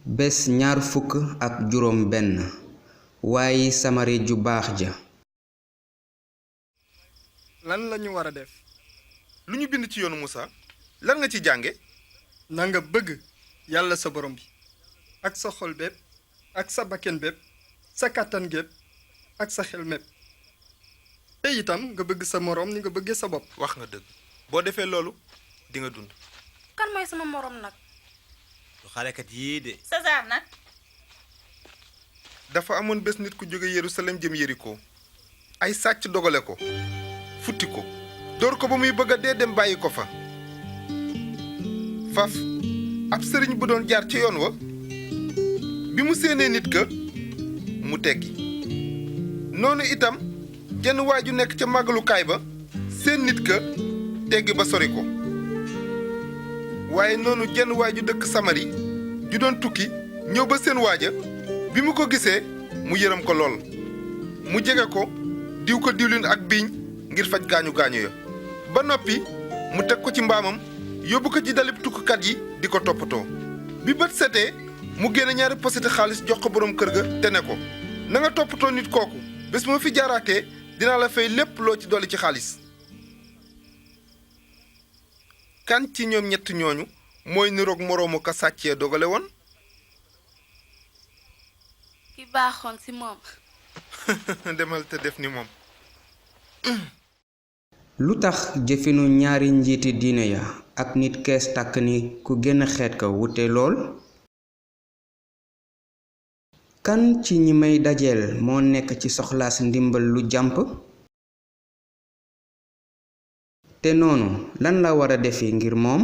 bés ñaar fukk ak juróom benn waaye samari ju baax ja. lan lañu war a def? lu ñu bind ci yoonu Musa lan nga ci jànge? na nga bëgg yàlla sa borom bi ak sa xol bépp ak sa bakken bépp sa kàttan gépp ak sa xel mépp te itam nga bëgg sa moroom ni nga bëggee sa bopp. wax nga dëgg boo defee loolu di nga dund. kan mooy sama moroom nag? lu xalekat yii de. César nag. dafa amoon bés nit ku jóge Yerusalem jëm Yeriko ay sàcc dogale ko futti ko dóor ko ba muy bëgg a dee dem bàyyi ko fa. faf ab sëriñ bu doon jaar ci yoon wa bi mu séenee nit ka mu teggi noonu itam jenn waay ju nekk ca màggalukaay ba seen nit ka teggi ba sori ko waaye noonu jenn waay ju dëkk Samari ju doon tukki ñëw ba seen waaja bi mu ko gisee mu yërëm ko lool mu jege ko diw ko diwlin ak biiñ ngir faj gaañu gaañu ya ba noppi mu teg ko ci mbaamam yóbbu ko ci dalib tukkukat yi di ko toppatoo bi bët setee mu génne ñaari poseti xaalis jox ko boroom kër ga te ne ko na nga toppatoo nit kooku bés bu ma fi jaaraatee dinaa la fay lépp loo ci dolli ci xaalis. kan ci ñoom ñett ñooñu mooy niroog moroomu ka sàccee dogale woon? ki baaxoon ci moom. demal te def ni moom. lu tax jëfinu ñaari njiiti diine ya ak nit kees tàkk ni ku génn xeet ka wute lool? kan ci ñi may dajeel moo nekk ci soxlaas ndimbal lu jàmp? te noonu lan la war a defi ngir moom?